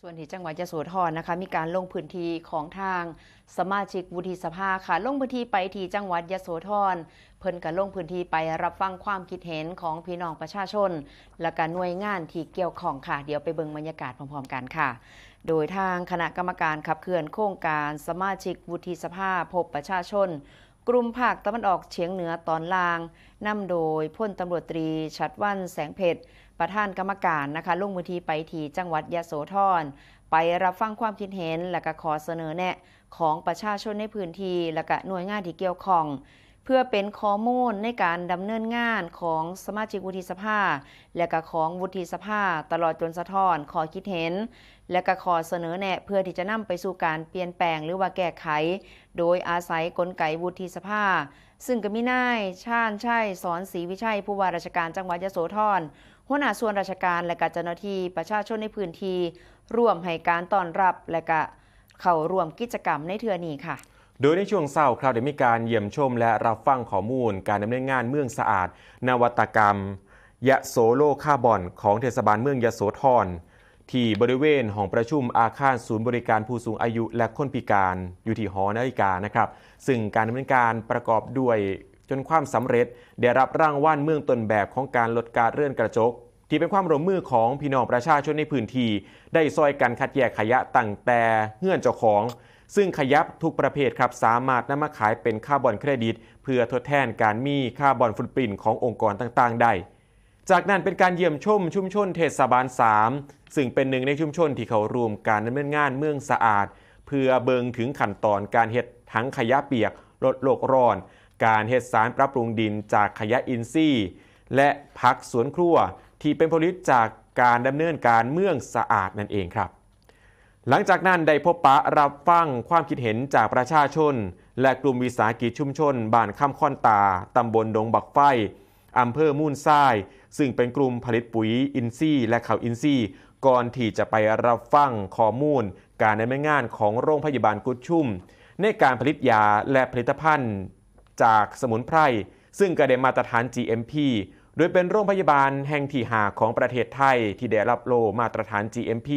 ສ່ວນທີ່ຈັງຫວັດຍະໂສທອນ นะคะ ມີການລົງພື້ນທີ່ຂອງທາງສະມາຊິກວຸດທິສະພາ ค่ะ ລົງພື້ນທີ່ໄປທີ່ຈັງຫວັດຍະໂສທອນ ເພິ່ນກໍລົງພື້ນທີ່ໄປຮັບຟັງຄວາມຄິດເຫັນຂອງພີ່ນ້ອງປະຊາຊົນ ແລະກະໜ່ວຍງານທີ່ກ່ຽວຂ້ອງ ค่ะ. ດຽວໄປເບິ່ງບັນຍາກາດພ້ອມໆກັນ ค่ะ. ໂດຍທາງຄະນະກຳມະການຂັບເຄື່ອນໂຄງການສະມາຊິກວຸດທິສະພາພົບປະຊາຊົນ ກຸ່ມພາກຕາເວັນອອກສຽງເໜືອຕອນລ່າງ ນຳໂດຍພົນຕຳຫຼວດຕຣີ ຊັດວັນ ແສງເພັດ ປະທານກຳມະການ ນະຄະ ລົງພື້ນທີ່ໄປທີ່ຈັງຫວັດຍະໂສທອນ ໄປຮັບຟັງຄວາມຄິດເຫັນ ແລະກະຂໍ້ສະເໜີແນະຂອງປະຊາຊົນໃນພື້ນທີ່ ແລະກະໜ່ວຍງານທີ່ກ່ຽວຂ້ອງ ເພື່ອເປັນຂໍ້ມູນໃນການດຳເນີນງານຂອງສະມາຊິກວຸດທິສະພາ ແລະກະຂອງວຸດທິສະພາ ຕະຫຼອດຈົນສະທ້ອນຂໍ້ຄິດເຫັນ ແລະກະຂໍ້ສະເໜີແນະ ເພື່ອທີ່ຈະນຳໄປສູ່ການປ່ຽນແປງ ຫຼືວ່າແກ້ໄຂ ໂດຍອາໄສກົນໄກວຸດທິສະພາ ຊຶ່ງກໍມີນາຍ ຊານໄຊ ສອນສີວິໄຊ ຜູ້ວ່າລາຊະການຈັງຫວັດຍະໂສທອນ ຫົວໜ້າສ່ວນລາຊະການ ແລະກະເຈົ້າໜ້າທີ່ປະຊາຊົນໃນພື້ນທີ່ ຮ່ວມໃຫ້ການຕ້ອນຮັບ ແລະກະເຂົ້າຮ່ວມກິດຈະກຳໃນເທື່ອນີ້ ค่ะ. ໂດຍໃນຊ່ວງເຊົ້າ ครับ ໄດ້ມີການຢ້ຽມຊົມ ແລະ ຮັບຟັງຂໍ້ມູນການດຳເນີນງານເມືອງສະອາດ, ນະວັດຕະກຳ ຍະໂສໂລຄາບອນ ຂອງເທດສະບານເມືອງຍະໂສທອນ ທີ່ບໍລິເວນຫ້ອງປະຊຸມອາຄານສູນບໍລິການຜູ້ສູງອາຍຸ ແລະ ຄົນພິການ ຢູ່ທີ່ຫໍນາລິກາ ນະຄັບ ຊຶ່ງການດຳເນີນການປະກອບດ້ວຍຈົນຄວາມສຳເລັດ ໄດ້ຮັບລາງວັນເມືອງຕົ້ນແບບຂອງການລົດກາດເຮືອນກະຈົກ ທີ່ເປັນຄວາມຮ່ວມມືຂອງພີ່ນ້ອງປະຊາຊົນໃນພື້ນທີ່ ໄດ້ຊ່ອຍກັນຄັດແຍກຂະຫຍະຕັ້ງແຕ່ເຮືອນເຈົ້າຂອງ ຊຶ່ງຂະຫຍະທຸກປະເພດ ครับ ສາມາດນຳມາຂາຍເປັນຄາບອນເຄຣດິດ ເພື່ອທົດແທນການມີຄາບອນຟຸດປຣິນຂອງອົງກອນຕ່າງໆໄດ້. ຈາກນັ້ນເປັນການຢ້ຽມຊົມຊຸມຊົນເທດສະບານສາມ ຊຶ່ງເປັນໜຶ່ງໃນຊຸມຊົນທີ່ເຂົ້າຮ່ວມການດຳເນີນງານເມືອງສະອາດ ເພື່ອເບິ່ງເຖິງຂັ້ນຕອນການເຮັດຖັງຂະຫຍະປຽກ ລົດໂລກຮ້ອນ, ການເຮັດສານປັບປຸງດິນຈາກຂະຫຍະອິນຊີ ແລະ ຜັກສວນຄົວ ທີ່ເປັນຜົນຜະລິດຈາກການດຳເນີນການເມືອງສະອາດນັ້ນເອງຄັບ. ຫຼັງຈາກນັ້ນໄດ້ພົບປະຮັບຟັງຄວາມຄິດເຫັນຈາກປະຊາຊົນ ແລະ ກຸ່ມວິສາຫະກິດຊຸມຊົນບ້ານຄຳຄອນຕາ, ຕຳບົນດົງບັກໄຟ, ອຳເພີມູນຊາຍ, ຊຶ່ງເປັນກຸ່ມຜະລິດປຸຍອິນຊີ ແລະ ເຂົ້າອິນຊີ ກ່ອນທີ່ຈະໄປຮັບຟັງຂໍ້ມູນການດຳເນີນງານຂອງໂຮງພະຍາບານກຸດຊຸມ ໃນການຜະລິດຢາ ແລະ ຜະລິດຕະພັນຈາກສະໝຸນໄພ ຊຶ່ງກໍໄດ້ມາດຕະຖານ GMP ໂດຍເປັນໂຮງພະຍາບານແຫ່ງທີຫ້າຂອງປະເທດໄທ ທີ່ໄດ້ຮັບໂລ່ມາດຕະຖານ GMP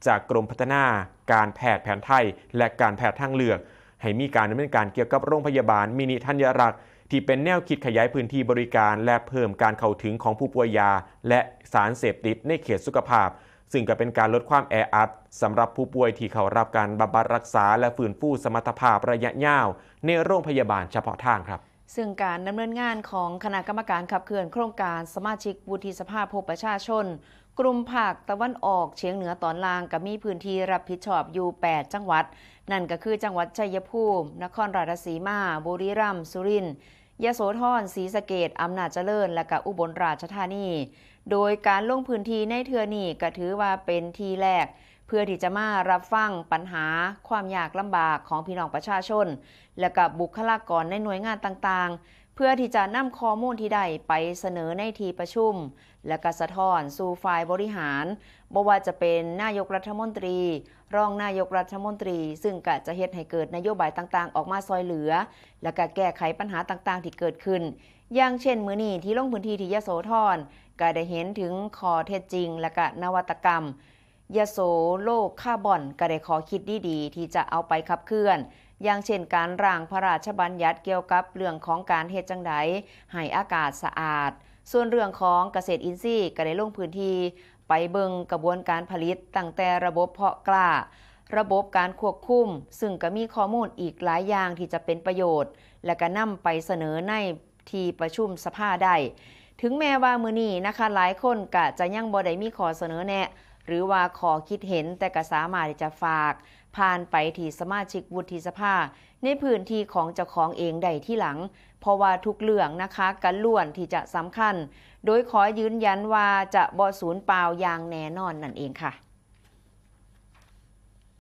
ຈາກກົມພັດທະນາການແພດແຜນໄທ ແລະ ການແພດທາງເລືອກ ໃຫ້ມີການດຳເນີນການກ່ຽວກັບໂຮງພະຍາບານມິນິທັນຍະລັກ ທີ່ເປັນແນວຄິດຂະຫຍາຍພື້ນທີ່ບໍລິການ ແລະ ເພີ່ມການເຂົ້າເຖິງຂອງຜູ້ປ່ວຍຢາ ແລະ ສານເສບຕິດໃນເຂດສຸຂະພາບ, ຊຶ່ງກໍເປັນການລົດຄວາມແອອັດສຳລັບຜູ້ປ່ວຍທີ່ເຂົ້າຮັບການບຳບັດຮັກສາ ແລະ ຟື້ນຟູສະມັດຖະພາບໄລຍະຍາວໃນໂຮງພະຍາບານສະເພາະທາງ ครับ. ຊຶ່ງການດຳເນີນງານຂອງຄະນະກຳມະການຂັບເຄື່ອນໂຄງການສະມາຊິກວຸດທິສະພາພົບປະຊາຊົນ ກຸ່ມພາກຕາເວັນອອກສຽງເໜືອຕອນລ່າງ ກໍມີພື້ນທີ່ຮັບຜິດຊອບຢູ່ແປດຈັງຫວັດ, ນັ້ນກໍຄືຈັງຫວັດໄຊຍະພູມ, ນະຄອນລາຊະສີມາ, ບຸຣີລັມ, ສຸລິນ, ຍະໂສທອນ, ສີສະເກດ, ອຳນາດຈະເລີນ ແລະ ກະອຸບົນລາຊະທານີ. ໂດຍການລົງພື້ນທີ່ໃນເທື່ອນີ້ ກໍຖືວ່າເປັນທີ່ແລກ ເພື່ອທີ່ຈະມາຮັບຟັງບັນຫາຄວາມຍາກລຳບາກຂອງພີ່ນ້ອງປະຊາຊົນ ແລະກະບຸກຄະລາກອນໃນໜ່ວຍງານຕ່າງໆ ເພື່ອທີ່ຈະນຳຂໍ້ມູນທີ່ໄດ້ໄປສະເໜີໃນທີ່ປະຊຸມ ແລະກະສະທ້ອນສູ່ຝ່າຍບໍລິຫານ, ບໍ່ວ່າຈະເປັນນາຍົກລັດຖະມົນຕີ, ຮອງນາຍົກລັດຖະມົນຕີ, ຊຶ່ງກະຈະເຮັດໃຫ້ເກີດນະໂຍບາຍຕ່າງໆອອກມາຊ່ອຍເຫຼືອ ແລະກະແກ້ໄຂບັນຫາຕ່າງໆທີ່ເກີດຂຶ້ນ. ຢ່າງເຊັ່ນ ມື້ນີ້ທີ່ລົງພື້ນທີ່ທີ່ຍະໂສທອນ ກະໄດ້ເຫັນເຖິງຂໍ້ເທັດຈິງ ແລະກະນະວັດຕະກຳ ຍະໂສໂລຄາບອນ ກໍໄດ້ຂໍ້ຄິດດີໆ ທີ່ຈະເອົາໄປຂັບເຄື່ອນ, ຢ່າງເຊັ່ນ ການຮ່າງພະລາຊະບັນຍັດກ່ຽວກັບເລື່ອງຂອງການເຮັດຈັ່ງໃດໃຫ້ອາກາດສະອາດ. ສ່ວນເລື່ອງຂອງກະເສດອິນຊີ ກໍໄດ້ລົງພື້ນທີ່ໄປເບິ່ງກະບວນການຜະລິດ, ຕັ້ງແຕ່ລະບົບເພາະກ້າ, ລະບົບການຄວບຄຸມ, ຊຶ່ງກໍມີຂໍ້ມູນອີກຫຼາຍຢ່າງທີ່ຈະເປັນປະໂຫຍດ ແລະ ກໍນຳໄປສະເໜີໃນ ທີ່ປະຊຸມສະພາໄດ້. ເຖິງແມ້ວ່າມື້ນີ້ນະຄະ ຫຼາຍຄົນກະຈະຍັງບໍ່ໄດ້ມີຂໍ້ສະເໜີແນະ ຫຼືວ່າຂໍ້ຄິດເຫັນ, ແຕ່ກະສາມາດທີ່ຈະຝາກຜ່ານໄປທີ່ສະມາຊິກວຸດທິສະພາໃນພື້ນທີ່ຂອງເຈົ້າຂອງເອງໄດ້ທີຫຼັງ, ເພາະວ່າທຸກເລື່ອງນະຄະ ກະລ້ວນທີ່ຈະສຳຄັນ, ໂດຍຂໍຢືນຢັນວ່າຈະບໍ່ສູນເປົ່າຢ່າງແນ່ນອນນັ້ນເອງຄ່ະ.